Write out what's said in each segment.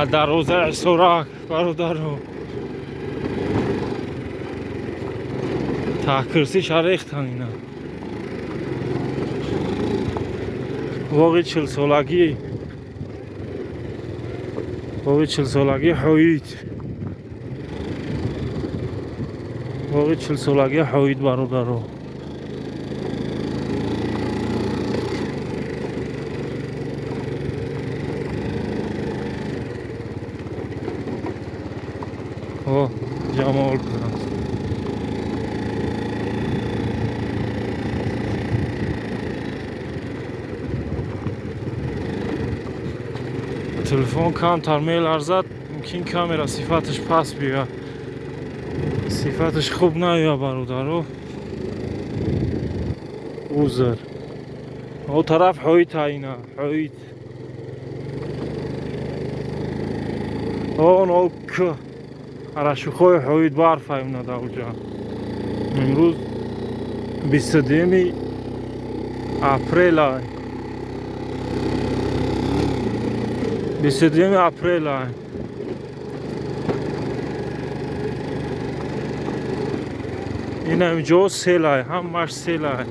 Дарвозаи Ҳисорак, бародаро, таҳкирсиша рехтан. Ина боғи чилсолагӣ, боғи чилсолагӣ ҳоид, боғи чилсолагӣ ҳоид, бародаро. О, ҷамол будааст. Телефон камтар меларзад, мумкин камера сифаташ паст биёяд, сифаташ хуб наёяд, бародаро, узр. О тараф ҳоид, ина ҳоид, он о к арашухои ҳоид барф аймна дар уҷа. Имрӯз 22 апрела, 22 апрела. Инам ҷо селай, ҳамаш селай.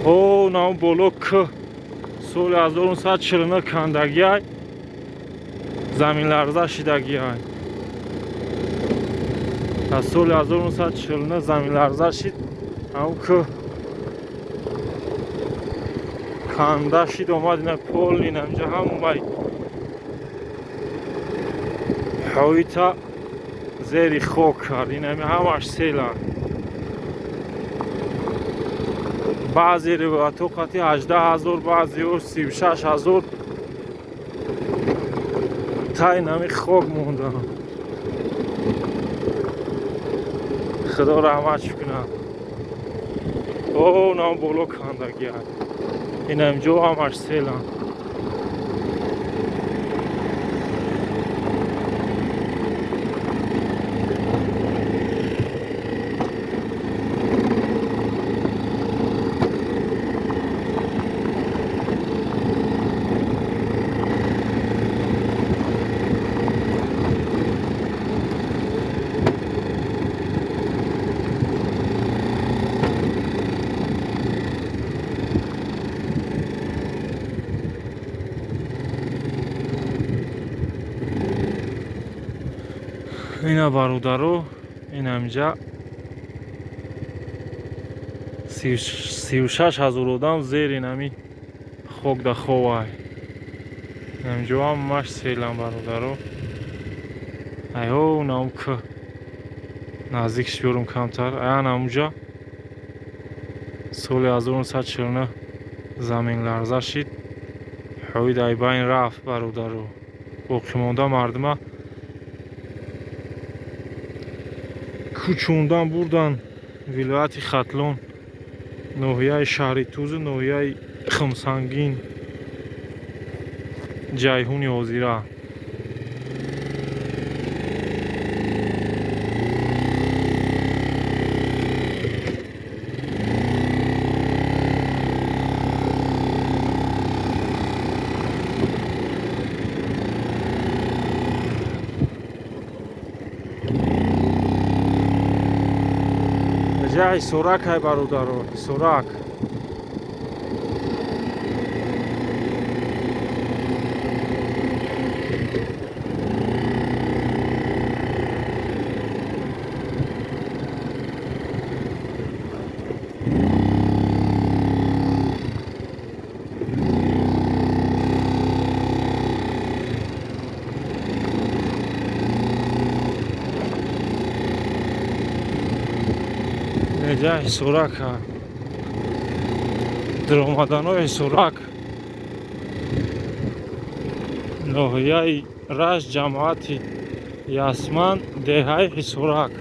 О, нам боло к соли 1949 кандагиай, заминларза шидагиай. Аз соли 1949 заминларза шид, ҳам к канда шид, омад ина пол, инамҷа ҳамаи ҳоита зери хок кард. Инами ҳамаш села. Баъзе ривоятҳо қати 18 000, баъзеҳо 36 000 та инами хок мондаанд. Худо раҳматш кунад. О, нам боло кандагиа, инамҷо ҳамаш селанд. Ина, бародаро, инамҷа 36 000 одам зери нами хок да ховай. Инамҷо ҳамаш селам, бародаро. Айҳо, нам к наздикш биёрум камтар. Аян амуҷа соли 1949 заминларза шид, ҳоид айбайн рафт, бародаро. Боқимонда мардума кӯчондан бурдан вилояти Хатлон, ноҳияи шаҳри Тузу, ноҳияи Хумсангин, Ҷайҳуни ҳозира. Ҷа Ҳисорак ҳай, бародаро, Ҳисорак. Ҷа Ҳисорак, даромаданои Ҳисорак, ноҳияи Рашт, ҷамоати Ясман, деҳаи Ҳисорак.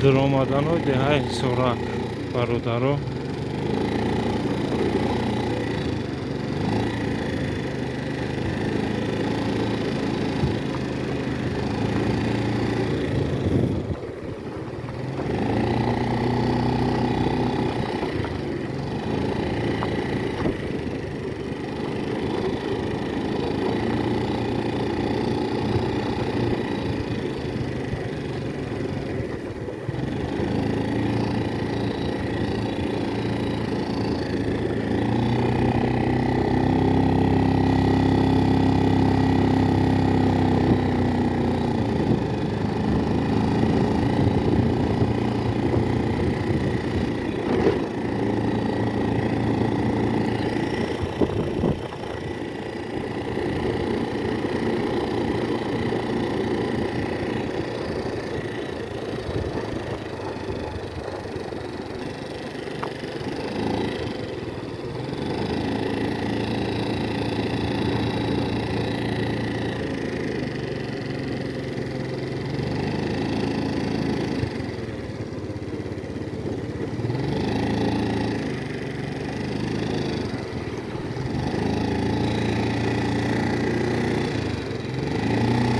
Дуромаданои деҳаи Ҳисорак, бародаро.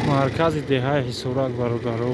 Маркази деҳаи Ҳисорак, бародаро.